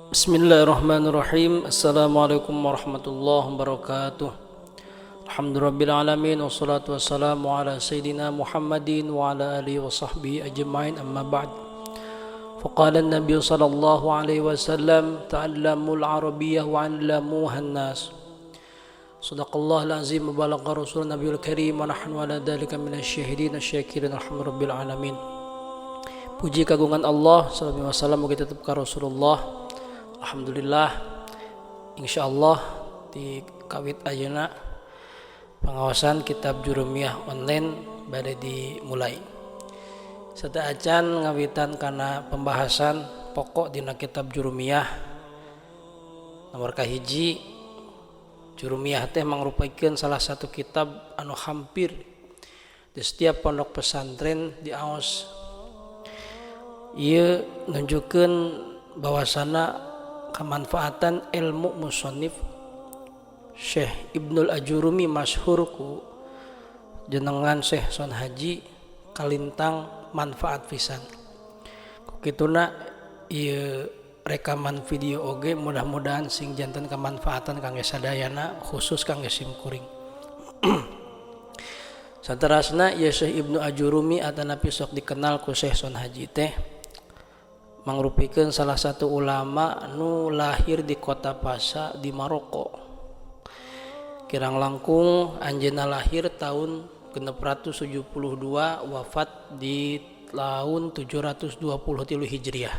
Bismillahirrahmanirrahim. Assalamualaikum warahmatullahi wabarakatuh. Alhamdulillahirabbil alamin, wassalatu wassalamu ala sayyidina Muhammadin wa ala alihi wa sahbihi ajma'in, amma ba'd. Faqala an-nabiy sallallahu alaihi wasallam, ta'allamul arabiyyah wa 'allamuha an-nas. Sadaqallahu al-azim wa balagha rasul nabiyul karim, wa nahnu ala dhalika minasy syahidin asy-syakirin, alhamdulillahi rabbil alamin. Puji kagungan Allah, sallallahu alaihi wasallam mugi tetep ka Rasulullah. Alhamdulillah, insyaallah di kawit ayeuna pengawasan kitab Jurumiyah online bade dimulai. Sateuacan ngawitan kana pembahasan pokok dina kitab Jurumiyah. Nomor kahiji, Jurumiyah teh mangrupikeun salah satu kitab anu hampir di setiap pondok pesantren diaos. Ieu nunjukkeun bahwasana kemanfaatan ilmu musannif Syekh Ibnul Ajurumi, masyhur ku jenengan Syekh Sonhaji, kalintang manfaat pisan. Ku kituna ieu rekaman video oge mudah-mudahan sing janten kemanfaatan kangge sadayana, khusus kangge sim kuring. Saterasna, ieu Syekh Ibnu Ajurumi atanapi sok dikenal ku Syekh Sonhaji teh mangrupikeun salah satu ulama nu lahir di kota Fasa di Maroko. Kirang langkung anjeunna lahir tahun 672, wafat di tahun 723 Hijriah.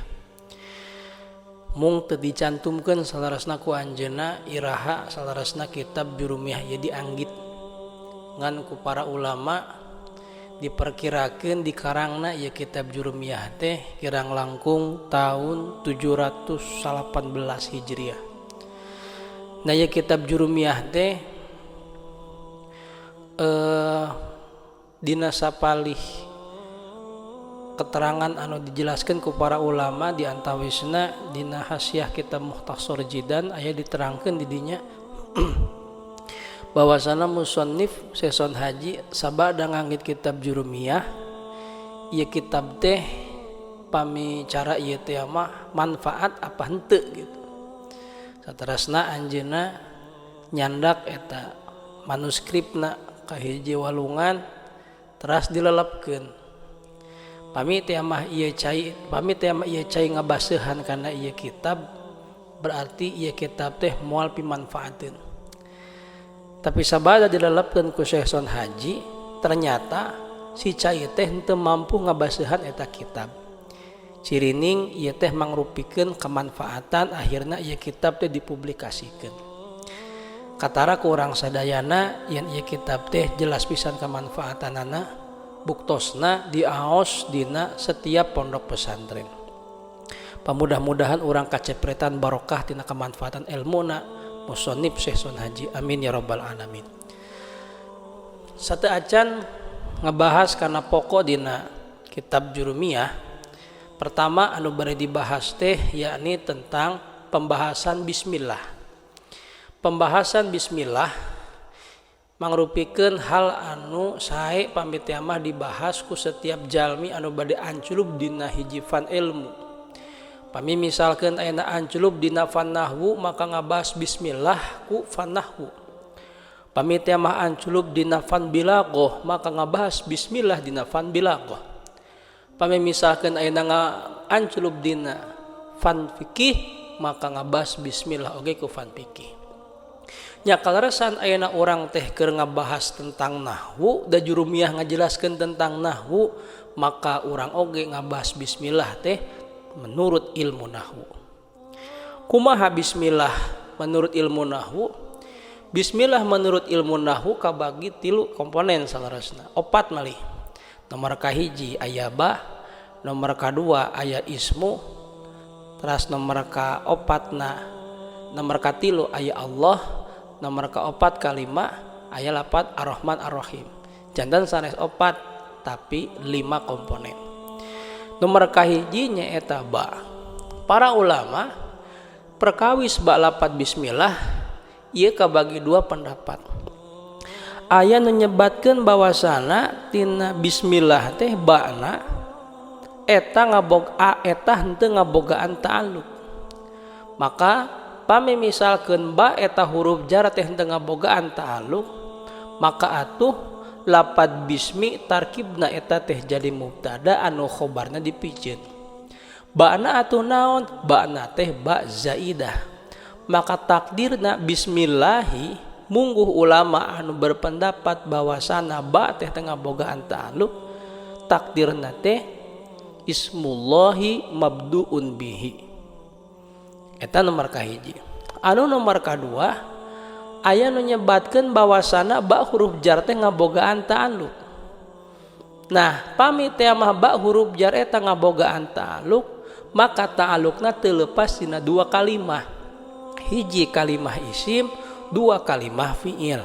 Mung teu dicantumkeun salarasna ku anjeunna iraha salarasna kitab Jurumiyah ieu dianggit, ngan ku para ulama diperkirakan dikarangna ya kitab Jurumiyah teh kirang langkung tahun 718 Hijriah. Nah, ya kitab Jurumiyah teh dina sapalih keterangan anu dijelaskan ku para ulama, di antawisna dina hasiah kitab Mukhtasar Jidan, aya diterangkan di dinya bahwasana musannif Syekh Sonhaji sabada nganggit kitab Jurumiyah, ieu kitab teh pami cara ieu teh mah manfaat apa henteu gitu. Saterasna anjeunna nyandak eta manuskripna ka hiji walungan, teras dilelepkeun. Pami teh mah ieu cai, pami teh mah ieu cai ngabaseuhan kana ieu kitab, berarti ieu kitab teh moal pimanfaateun. Tapi sabada dilelepkeun ku Syekh Sonhaji, ternyata si cai teh henteu mampu ngabaseuhan eta kitab. Cirining ieu teh mangrupikeun kemanfaatan, akhirna ieu kitab teh dipublikasikeun. Katara ku urang sadayana yen ieu kitab teh jelas pisan kemanfaatanana, buktosna diaos dina setiap pondok pesantren. Pamudah-mudahan urang kacepretan barokah tina kemanfaatan ilmuna musannif Syekh Sonhaji, amin ya rabbal alamin. Sateuacan ngebahas karena pokok dina kitab Jurumiyah, pertama anu bade dibahas teh yakni tentang pembahasan bismillah. Pembahasan bismillah mangrupikeun hal anu sae pami mah dibahas ku setiap jalmi anu bade anculub dina hiji fan ilmu. Pami misalkan ayeuna anculub dina fan nahwu, maka ngabahas bismillah ku fan nahwu. Pami teh mah anculub dina fan balaghah, maka ngabahas bismillah dina fan balaghah. Pami misalkan ayeuna anculub dina fan fikih, maka ngabahas bismillah oge ku fan fikih. Nya kaleresan ayeuna urang teh keur ngabahas tentang nahwu, da Jurumiyah ngajelaskeun tentang nahwu, maka urang oge ngabahas bismillah teh menurut ilmu nahwu. Kumaha bismillah menurut ilmu nahwu? Bismillah menurut ilmu nahwu kabagi tilu komponen salarasna, opat malih. Nomor kahiji aya ba, nomor kadua aya ismu, teras nomor kaopatna, nomor katilu aya Allah, nomor kaopat kalima aya lapat Ar-Rahman Ar-Rahim. Janten sanes opat, tapi lima komponen. Nomor kahiji nyaeta ba. Para ulama perkawis ba lapat bismillah ieu kabagi dua pendapat. Aya nu nyebatkeun bahwasana tina bismillah teh bana eta ngabog a eta henteu ngabogaan ta'alluq. Maka pami misalkeun ba eta huruf jar teh teu ngabogaan ta'alluq, maka atuh lapad bismi tarkibna eta teh jadi mubtada anu khobarna dipiceun. Ba'na atuh naon? Ba'na teh ba zaidah. Maka takdirna bismillahi, mungguh ulama anu berpendapat bahwasana ba teh teu ngabogaan ta'alluq, takdirna teh ismullahi mabduun bihi. Eta nomor kahiji. Anu nomor kadua, aya nu nyebatkeun bahwasana ba huruf jar teh ngabogaan ta'alluq. Nah, pami teh mah ba huruf jar eta ngabogaan ta'alluq, maka ta'alluqna teu leupas dina dua kalimah. Hiji kalimah isim, dua kalimah fiil.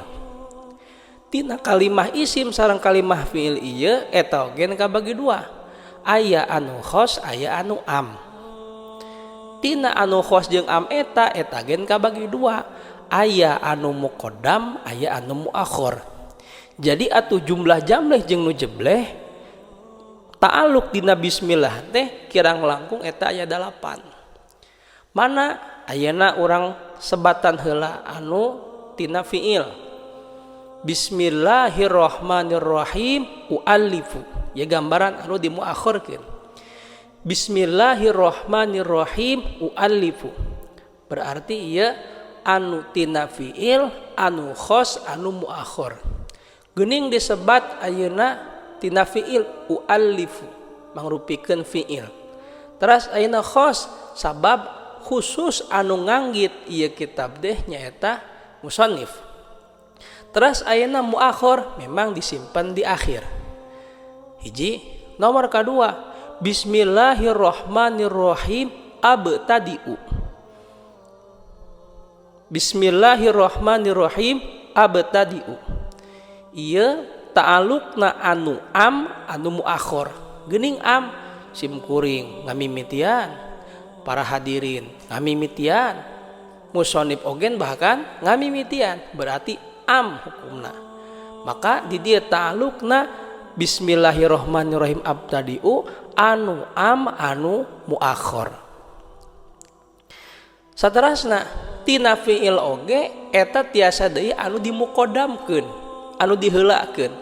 Tina kalimah isim sareng kalimah fiil ieu eta oge kabagi dua. Aya anu khos, aya anu am. Tina anu khos jeung am eta, eta gen kabagi dua. Aya anu muqaddam, aya anu muakhir. Jadi atuh jumlah jamleh jeung nu jebleh ta'alluq dina bismillah teh kirang langkung eta aya 8. Mana ayeuna urang sebatan heula anu tina fiil. Bismillahirrahmanirrahim uallifu. Ya gambaran anu dimuakhirkeun. Bismillahirrahmanirrahim uallifu. Berarti ieu anu tina fiil, anu khos, anu muakhir. Geuning disebat ayeuna tina fiil uallifu mangrupikeun fiil. Teras ayeuna khos sabab khusus anu nganggit ieu kitab deh nyaeta musannif. Teras ayeuna muakhir memang disimpan di akhir. Hiji, nomor kedua, bismillahirrahmanirrahim abtadiu. Bismillahirrahmanirrahim abtadiu. Ieu ta'alluqna anu am anu muakhir. Geuning am sim kuring ngamimitian, para hadirin ngamimitian, musonib ogen bahkan ngamimitian, berarti am hukumna. Maka di dieu ta'alluqna bismillahirrahmanirrahim abtadiu anu am anu muakhir. Saterasna tina fiil oge eta tiasa deui anu dimuqaddamkeun, anu diheulakeun.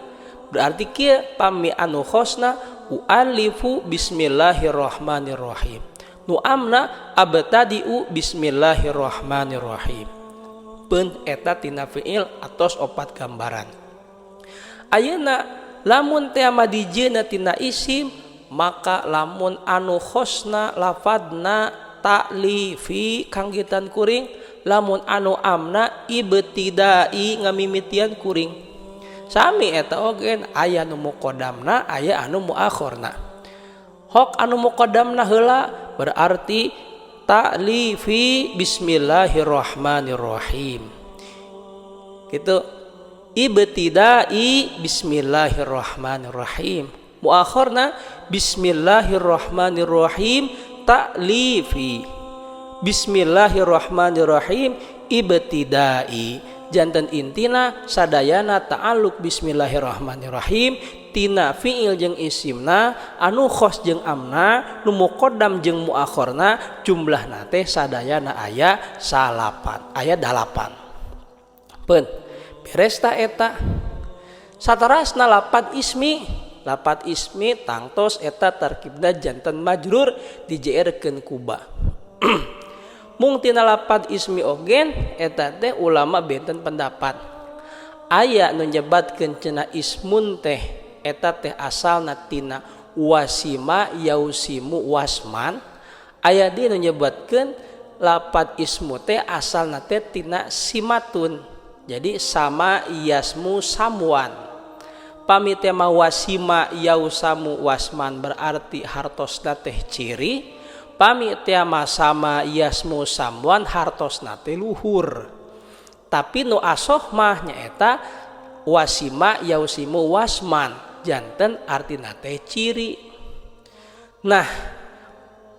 Berarti kieu pami anu khosna ualifu bismillahirrahmanirrahim. Nu amna abtadiu bismillahirrahmanirrahim. Peun eta tina fiil atos opat gambaran. Ayeuna lamun teh mah dijieunna tina isim, maka lamun anu khosna lafadna ta'lifi kanggitan kuring, lamun anu amna ibtidai ngamimitian kuring. Sami eta oge aya nu muqaddamna, aya anu muakhirna. Hok anu muqaddamna heula berarti ta'lifi bismillahirrahmanirrahim. Gitu. Ibtidai bismillahirrahmanirrahim. Muakhirna bismillahirrahmanirrahim ta'lifi. Bismillahirrahmanirrahim ibtidai. Janten intina sadayana ta'alluq bismillahirrahmanirrahim tina fiil jeung isimna anu khos jeung amna nu muqaddam jeung muakhirna jumlahna teh sadayana aya salapan, aya 8. Peun beres ta eta. Saterasna lapad ismi, lapad ismi tangtos eta tarkibna janten majrur dijeerkeun ku ba. Mung tina lapad ismi ogen eta teh ulama benten pendapat. Aya nu nyebatkeun cenah ismun teh eta teh asalna tina wasima yausimu wasman. Aya deui nu nyebatkeun lapad ismu teh asalna teh tina simatun. Jadi sama yasmu samwan. Pami teh mah wasima yausamu wasman berarti hartosna teh ciri. Pami teh mah sama yasmu samwan hartosna teh luhur. Tapi nu asoh mah nyaeta wasima yausimu wasman janten artina teh ciri. Nah,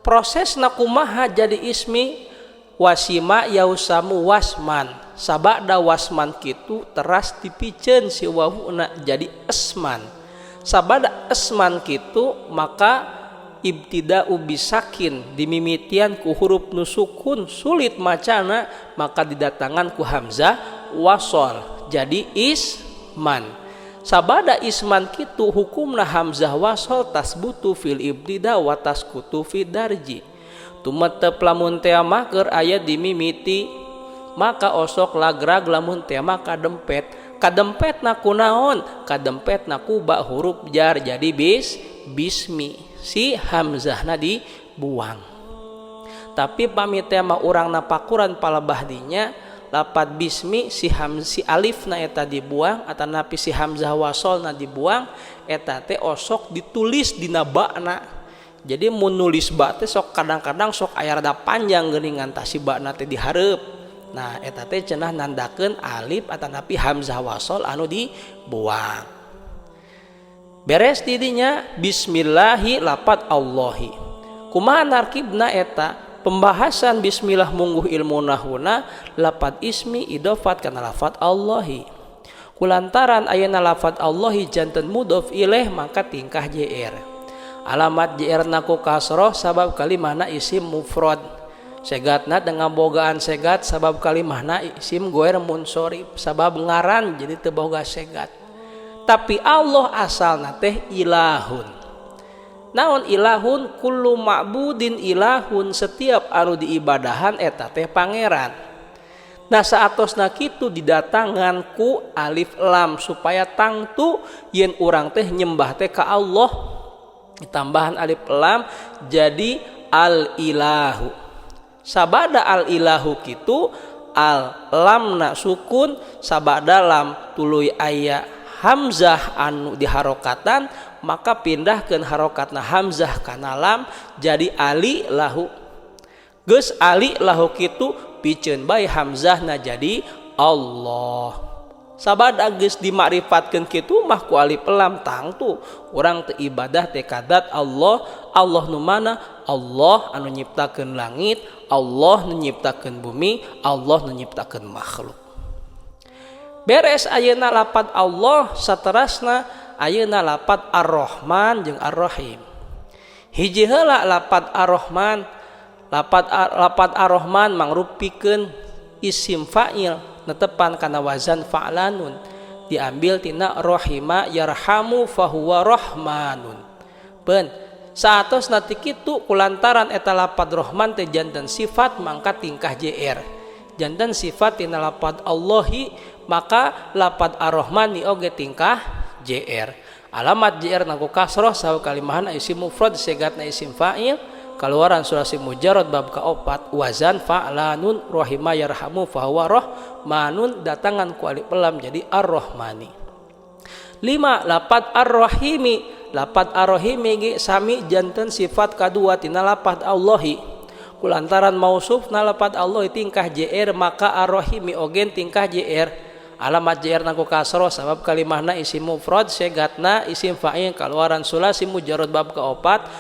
prosesna kumaha jadi ismi wasima yausamu wasman. Sabada wasman kitu teras dipiceun si wawuna jadi esman. Sabada esman kitu maka Ibtida'u bisakin, dimimitian ku huruf nu sukun, sulit macana, maka didatangan ku hamzah wasol jadi isman. Sabada isman kitu, hukumna hamzah wasol tasbutu fil ibtida wa taskutu fi darji. Tumetep lamun teh mah keur aya dimimiti, maka osok lagrag lamun teh mah kadempet. Kadempet na kunaon? Kadempet na ku ba huruf jar, jadi bismi, si hamzahna dibuang. Tapi pami teh mah urang napakuran palebah dinya, lapad bismi si alif na eta dibuang atau napi si hamzah wasol na dibuang, eta teh osok ditulis dina ba'na. Jadi mun nulis ba teh sok kadang-kadang sok aya rada panjang geuningan, tah si ba'na teh dihareup. Nah, eta teh cenah nandakeun alif atau napi hamzah wasol anu dibuang. Beres didinya bismillahi, lapad Allahi kumaha narkibna? Eta pembahasan bismillah mungguh ilmu nahwuna. Lapad ismi idofat kana lafad Allahi. Kulantaran ayeuna lafad Allahi janten mudhof ilaih, maka tingkah JR. Alamat JR na ku kasroh, sabab kalimahna isim mufrad. Segatna dengan bogaan segat, sabab kalimahna isim goer munsorif, sabab ngaran, jadi teu boga segat. Tapi Allah asalna teh ilahun. Naon ilahun? Kullu ma'budin ilahun, setiap anu diibadahan eta teh pangeran. Nah, saatosna kitu didatangan ku alif lam supaya tangtu yen urang teh nyembah teh ka Allah. Tambahan alif lam jadi al ilahu. Sabada al ilahu kitu, al lamna sukun, sabada lam tuluy aya hamzah anu diharokatan, maka pindahkeun harokatna hamzah kana lam jadi ali lahu. Geus ali lahu kitu, piceun bae hamzahna jadi Allah. Sabada geus dimakrifatkeun kitu mah ku alif lam, tangtu urang teu ibadah teh ka dzat Allah. Allah nu mana? Allah anu nyiptakeun langit, Allah nu nyiptakeun bumi, Allah nu nyiptakeun makhluk. Beres ayeuna lapad Allah, saterasna ayeuna lapad Ar-Rahman jeung Ar-Rahim. Hiji heula lapad Ar-Rahman. Lapad Ar-Rahman mangrupikeun isim fa'il, netepan kana wazan fa'lanun, diambil tina rohima yarhamu fahuwa rahmanun. Ben saatos nanti kitu, kulantaran eta lapad Rahman teh janten sifat, mangka tingkah JR, janten sifat tina lapad Allahi, maka lapad Ar-Rahmani oge tingkah JR. Alamat JR na ku kasroh, sabab kalimahan isim mufrad, segatna isim fa'il, kaluaran sulasi mujarrad bab kaopat, wazan fa'lanun, rahima yarhamu fahuwa rahmanun, datangan ku alif lam jadi ar-rahmani. Lima, lapad ar-rahimi. Lapad ar-rahimi ge sami, janten sifat kadua tina lapad Allahi. Kulantaran mausuf na lapad Allah tingkah JR, maka ar-rahimi ogen tingkah JR. Alamat JR na ku kasroh, sabab kalimahna isim mufrad, segatna isim fa'il, kaluaran sulasi mujarrad bab kaopat,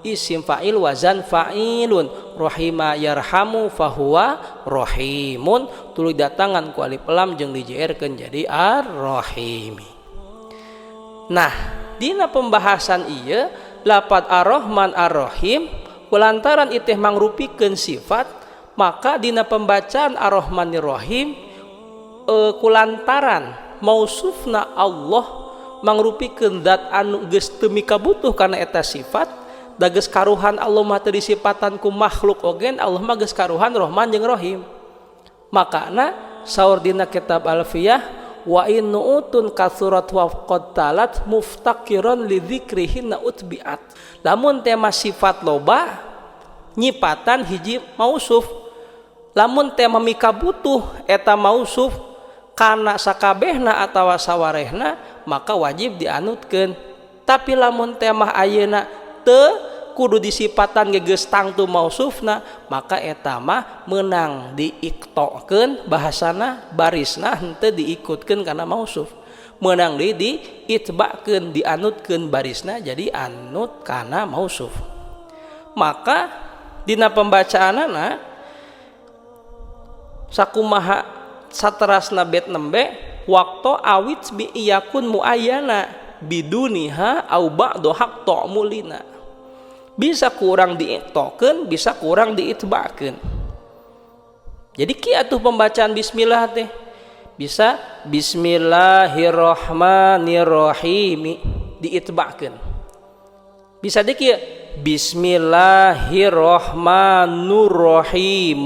isim fa'il, wazan fa'ilun, rahima yarhamu fahuwa rahimun, tuluy datangan ku alif lam jeung di JR keun jadi ar-rahimi. Nah, dina pembahasan ieu lapad ar-Rahman ar-Rahim, kulantaran iteh mangrupikeun sifat, maka dina pembacaan ar-Rahmanir Rahim, kulantaran mausufna Allah mangrupikeun zat anu geus teu mikabutuh kana eta sifat, da geus karuhan Allah mah teu disipatan ku makhluk ogen, Allah mah geus karuhan Rahman jeung Rahim. Makana saur dina kitab Alfiyah, wa in nu'utun katsurat wa qad talat muftaqiran li dzikrihinna utbiat. Lamun tema sifat loba nyipatan hiji mausuf, lamun tema mikabutuh eta mausuf kana sakabehna atawa sawarehna, maka wajib dianutkeun. Tapi lamun tema ayeuna teu kudu disipatan ge geus tangtu mausufna, maka eta mah meunang diiktokeun, bahasana barisna henteu diikutkeun kana mausuf, meunang deui diitbakeun, dianutkeun barisna jadi anut kana mausuf. Maka dina pembacaanana sakumaha saterasna bet nembe waktu awit bi iyakun muayyana biduniha au ba'du haqqa mulina. Bisa ku urang diiktokeun, bisa ku urang diitbakeun. Jadi kieu atuh pembacaan bismillah teh bisa bismillahirrahmanirrahim diitbakeun, bisa di kieu bismillahirrahmanirrahim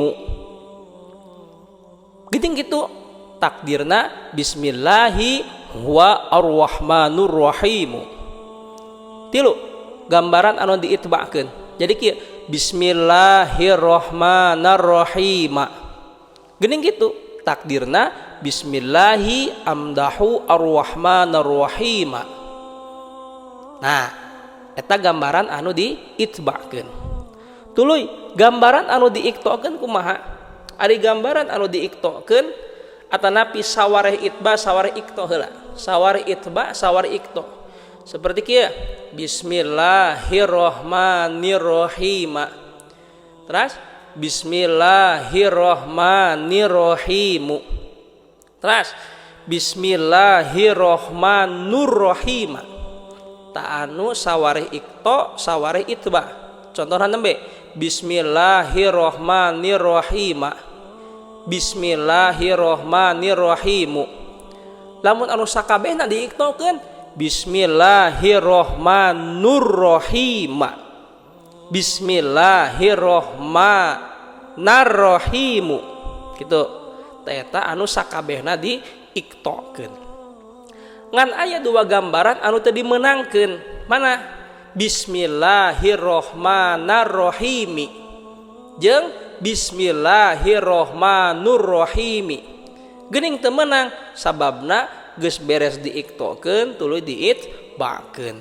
gitu gitu. Takdirna bismillahi huwa arrahmanur rahimu. Tilu gambaran anu diitbakeun. Jadi kieu bismillahirrahmanirrahim geuning gitu. Takdirna bismillahi amdahu arrahmanarrahim. Nah, eta gambaran anu diitbakeun. Tuluy gambaran anu diiktokeun kumaha? Ari gambaran anu diiktokeun atanapi sawareh itba sawareh ikto heula, sawareh itba sawareh ikto, seperti kieu bismillahirrahmanirrahim, terus bismillahirrahmanirrahim, terus bismillahirrahmanirrahim. Tah, anu sawareh ikto sawareh itba. Contohna nembe bismillahirrahmanirrahim, bismillahirrahmanirrahim. Lamun anu sakabehna diiktokeun bismillahirrahmanirrahim, bismillahirrahmanirrahim gitu. Eta anu sakabehna diiktokeun. Ngan aya dua gambaran anu teu dimenangkeun. Mana? Bismillahirrahmanirrahim jeung bismillahirrahmanirrahim. Geuning teu meunang, sababna geus beres diiktokeun tuluy diitbakeun.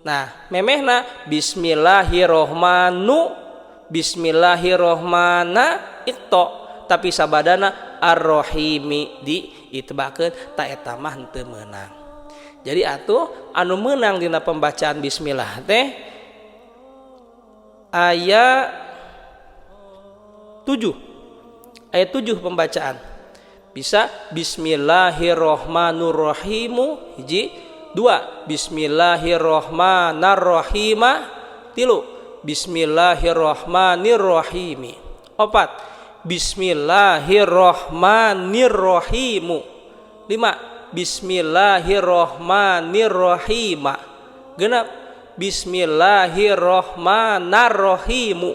Nah, memehna bismillahirrohmanu, bismillahirrohmana ikto, tapi sabadana arrohimi diitbakeun, tah eta mah henteu meunang. Jadi atuh anu meunang dina pembacaan bismillah teh aya 7, ayat 7 pembacaan. Bisa bismillahirrohmanirrohimu hiji, dua bismillahirrohmanirrohima, tilu bismillahirrohmanirrohimi, opat bismillahirrohmanirrohimu, lima bismillahirrohmanirrohima, genap bismillahirrohmanirrohimu,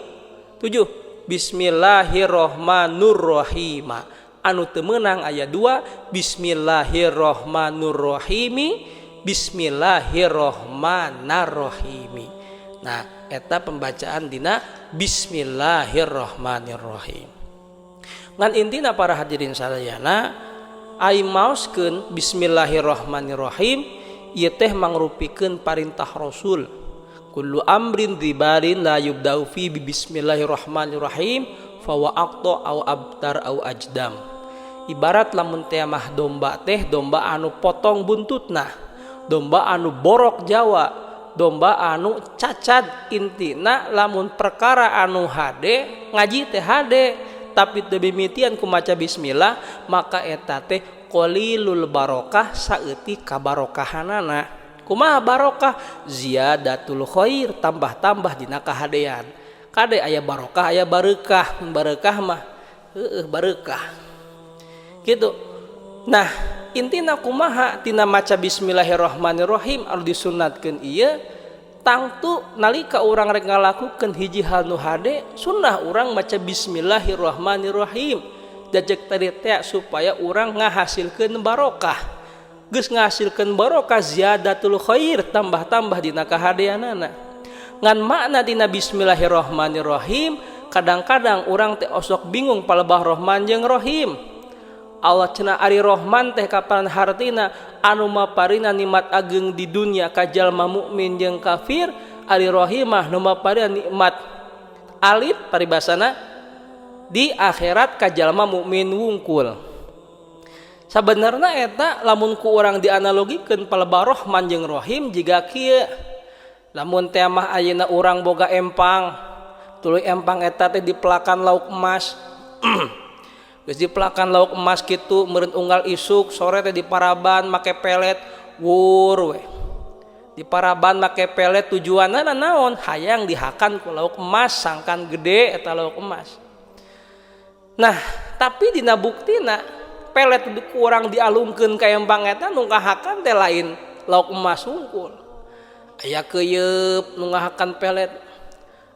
tujuh bismillahirrohmanirrohima. Anu teu meunang aya dua: bismillahirrohmanirrohimi, bismillahirrohmanirrohimi. Nah, eta pembacaan dina bismillahirrohmanirrohim. Ngan intina, para hadirin sadayana, ai maoskeun bismillahirrohmanirrohim ieu teh mangrupikeun parintah Rasul. Kullu amrin dzibalin la yubda'u fi bi bismillahirrahmanirrahim fa huwa aqta au abtar au ajdam. Ibarat lamun teh mah domba teh domba anu potong buntutna, domba anu borok Jawa, domba anu cacad. Intina lamun perkara anu hade, ngaji teh hade, tapi teu mimitian ku maca bismillah, maka eta teh qalilul barokah, saeutik kabarokahanana. Kumaha barokah? Ziyadatul khair, tambah-tambah dina kahadean. Kade, aya barokah, aya bareukah. Bareukah mah heueuh, bareukah gitu. Nah, intina kumaha tina maca bismillahirrahmanirrahim anu disunatkeun ieu? Tangtu nalika urang rek ngalakukeun hiji hal nu hade, sunnah urang maca bismillahirrahmanirrahim. Jajek tadi teh supaya urang ngahasilkeun barokah. Geus ngahasilkeun barokah, ziyadatul khair, tambah-tambah dina kahadeanana. Ngan makna dina bismillahirrahmanirrahim, kadang-kadang urang teh osok bingung palebah Rohman jeung Rohim. Allah cenah ari Rohman teh kapan hartina anu maparina nikmat ageng di dunia ka jalma mukmin jeung kafir. Ari Rohimah nu maparina nikmat alit paribasana di akhirat ka jalma mukmin wungkul. Sabenerna eta lamun ku urang dianalogikeun palebah Rohman jeung Rohim jiga kieu: lamun teh mah ayeuna urang boga empang, tuluy empang eta teh dipelakan lauk emas. Geus dipelakan lauk emas kitu meureun unggal isuk sore teh diparaban make pelet wur we. Di paraban make pelet, tujuanna naon? Hayang dihakan ku lauk emas, sangkan gede eta lauk emas. Nah, tapi dina buktina pelet kurang dialungkeun ka empang eta, nu ngahakan teh lain lauk emas hungkul. Aya keuyeup nu ngahakan pelet,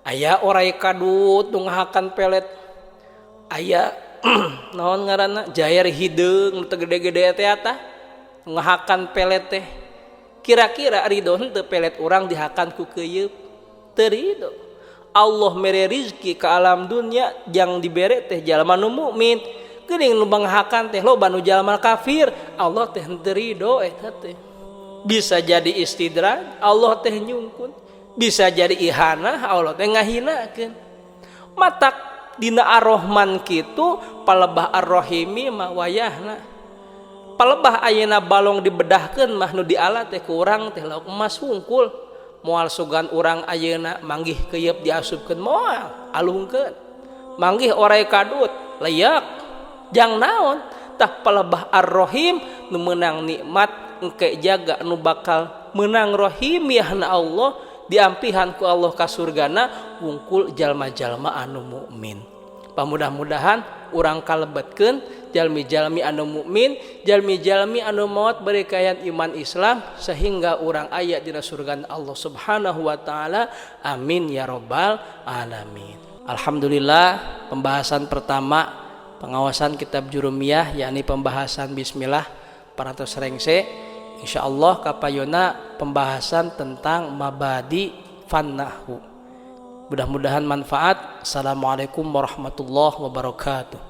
aya oray kadut nu ngahakan pelet, aya naon ngaranna, jair hideung nu teu gede-gede teh, tah ngahakan pelet teh. Kira-kira ridho henteu pelet urang dihakan ku keuyeup? Teu ridho. Allah mere rizki ke alam dunia, yang dibere teh jalma nu mukmin. Geuning nu banghakan teh loba nu jalma kafir. Allah teh henteu ridho eta teh. Bisa jadi istidraj, Allah teh nyungkun. Bisa jadi ihanah, Allah teh ngahinakeun. Matak dina Ar-Rahman kitu, palebah Ar-Rahimi mah wayahna. Palebah ayeuna balong dibedahkeun mah, nu diala teh ku urang teh lauk emas hungkul. Moal sugan urang ayeuna manggih keuyeup diasupkeun, moal alungkeun. Manggih oray kadut, leyak, jang naon? Tah, palebah Ar-Rahim, nu meunang nikmat engke jaga, nu bakal menang rahimiyahna Allah, diampihan ku Allah ka surgana wungkul jalma-jalma anu mukmin. Pamudah-mudahan urang kalebetkeun jalmi-jalmi anu mukmin, jalmi-jalmi anu maot berikayan iman Islam, sehingga urang aya dina surga Allah Subhanahu wa taala. Amin ya robbal alamin. Alhamdulillah, pembahasan pertama pengawasan kitab Jurumiyah, yakni pembahasan bismillah, parantos rengse. Insyaallah kapayuna pembahasan tentang mabadi fan nahwu. Mudah-mudahan manfaat. Assalamualaikum warahmatullahi wabarakatuh.